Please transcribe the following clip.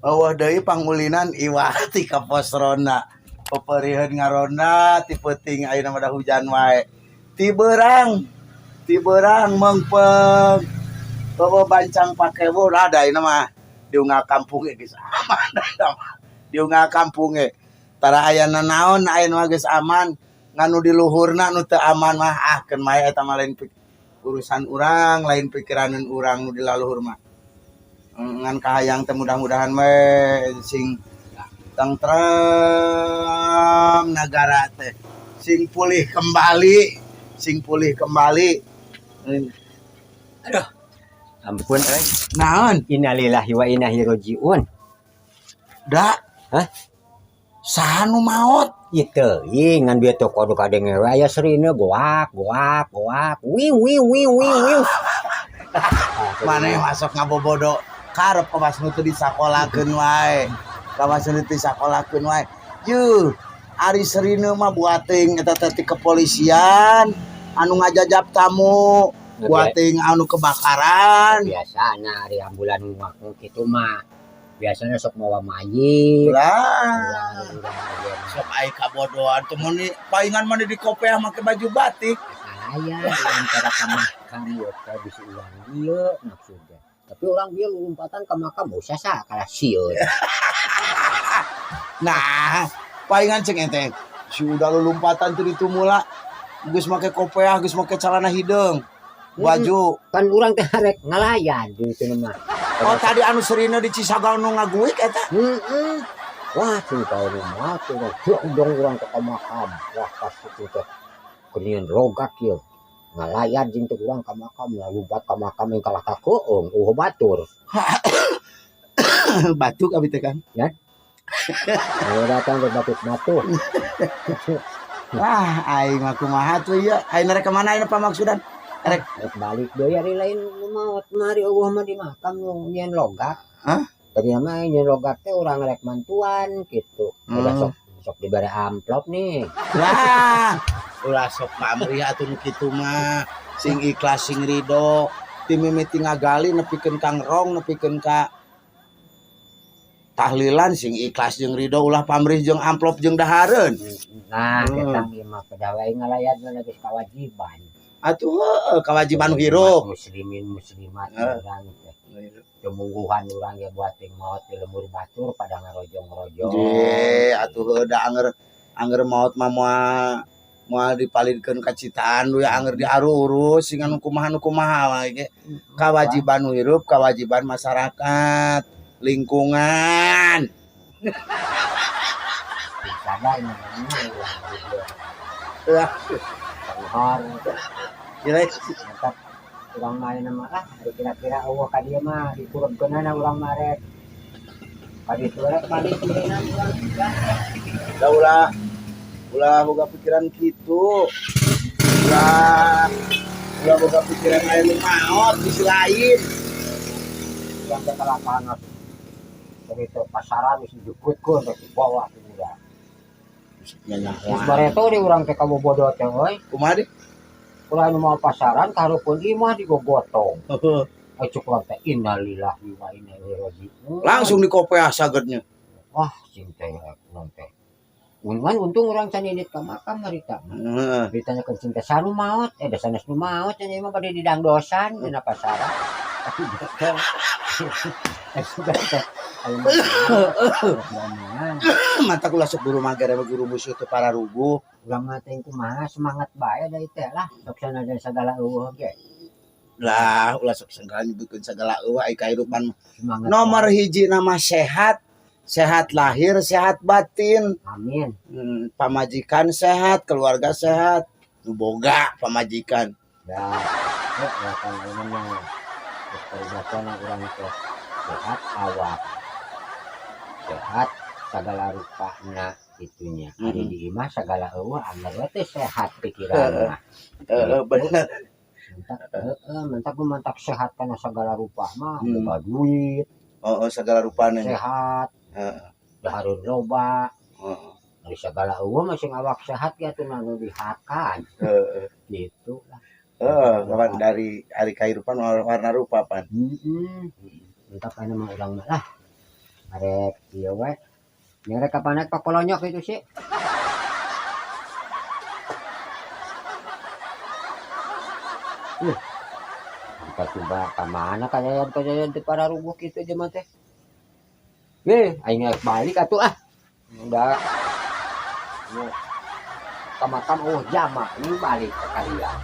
Euweuh deui pangulinan iwat ti ka pos ronda. Peperiheun ngaronda ti peuting, ayeuna mah da hujan wae. Ti beurang, ti beurang meungpeung. Euweuh bancang pakewo lah, da ayeuna mah di unggal kampung ge geus aman ayeuna mah. Di unggal kampung ge tara aya nanaon, ayeuna mah geus aman. Ngan nu di luhurna nu teu aman mah, ah, keun bae, eta mah lain urusan urang, lain pikiraneun urang nu di laluhur mah. Ngan kahayang teh mudah-mudahan we sing tentrem nagara teh, sing pulih kembali, sing pulih kembali. Aduh. Ampun euy. Naon? Innalillahi wa inna ilaihi rajiun. Da. Hah? Saha nu maot? Ieu teuing, ngan bieu teh kudu kadenge we aya serine goak goak goak, wiu wiu wiu wiu wiu. Maneh masuk ngabobodo karep, kawas nu teu disakolakeun wae. Kawas nu teu disakolakeun wae. Yuh, ari serine mah buating eta teh ti kepolisian anu ngajajap tamu, buating anu kebakaran. Biasana ari ambulan ngaku kitu mah biasanya sok mawa mayit. Lah, Ulah urang oge mah. Sok ai kabodohan teh mun paingan mah di kopeah make baju batik. Saya di antara ka makam ieu teh bisi urang ieu maksudnya. Tapi urang ieu lompatan ka makam usah sa kalah sieun. Nah, paingan ceng ente. Si udah lompatan tuh ditu mula geus make kopeah, geus make celana hideung. Baju. Kan urang teh rek ngalayan di itu mah. Oh, tadi anu serina di Cisaga nu ngaguik eta. Heeh. Wah, cing tau nu mati urang dong urang ke makam. Wah, pas itu teh keunian logak ieu. Ngalayan jeung teh urang ka makam, lompat ka makam yang kalah ka keung, eueuh batur. Batuk abi teh kan. Ya. Kalau datang ke batuk-batuk. Wah, aing mah kumaha tuh ieu? Aing rek ka mana ayeuna pamaksudan? Rek Rek balik deui, ari lain nu maot mah, ari eueuh mah di makam nu nyieun logak. Hah? Tadi mah nyieun logak teh urang rek mantuan gitu. Udah sok sok dibere amplop nih. Lah, ulah sok pamrih atuh nu kitu mah. Sing ikhlas, sing ridho. Ti mimiti ngagali nepikeun ka ngerong, nepikeun ka tahlilan, sing ikhlas jeung ridho, ulah pamrih jeung amplop jeung dahareun. Nah, eta ieu mah pedawe ngalayat mah geus kewajiban. Atuh heueuh, kewajiban hirup. Muslimin muslimat urang teh. Tumungguhan urang ge buat ting maot di lembur batur pada ngarojong-rojong. Je, atuh heueuh, da anger anger maot mah moal moal dipalidkeun ka citaan we, anger diarurus sing anu kumaha nu kumaha wae ge. Kewajiban nu hirup, kewajiban masyarakat, lingkungan. Sadar namanya urang di Lah, Penghor. Kira Mantap. Urang mah ayeuna mah lah, ari kira-kira eueuh ka dieu mah dikurepkeunana urang mah rek. Ka ditu rek balik meureunna urang juga. Da ulah ulah boga pikiran kitu. Ulah ulah boga pikiran lain, nu maot bisi lain. Urang teh kalakahan dari itu pasaran geus dijukutkeun rek dibawa ku urang. Geus bareto di urang teh kabobodo teh euy. Kumaha di? Ulah nu mau pasaran kahareupeun imah digogotong. Ai cuk urang teh innalillahi wa inna ilaihi rajiun. Langsung dikopeah sagednya. Wah, cing teh naon teh. Ungan untung urang can indit ka makam harita. Heeh. Ditanyakeun cing teh sanu maot, eh da sanes nu maot cenah mah bade didangdosan dina pasaran. Tapi betul. Eh sudah teh. Ayo mah. Mata ulah sok guru mager guru musuh teu pararuguh. Urang mah teh kumaha semangat bae da teh lah. Sok sanajan sagala eueuh ge. Lah, ulah sok segala nyebutkeun sagala eueuh ai kahirupan mah. Semangat. Nomor hiji nama sehat, sehat lahir, sehat batin. Amin. Pamajikan sehat, keluarga sehat. Nu boga pamajikan. Ya, ya, ya kan ayeuna peribahasana urang teh sehat awak. Sehat sagala rupana itunya. Ari di imah sagala eueuh angger we teh sehat pikiran mah. Heeh, bener. Mentak heeh, mentak mentak sehat kana sagala rupa mah, boga duit, Oh, segala rupana. Sehat, dahareun loba. Ari sagala eueuh mah sing awak sehat ge atuh nu dihakan. Gitu lah. Heeh, kapan dari hari kehidupan warna rupa pan. Heeh. Mentak anu mah urang mah lah. Arek ieu we. Nya rek kapan rek pakolonyok itu sih. Ih. Kita coba ka mana kajayaan-kajayaan teh para rubuh kitu jelema teh. Ye, aing rek balik atuh ah. Udah. Nu ka makam, oh, jama ini balik ke kalian.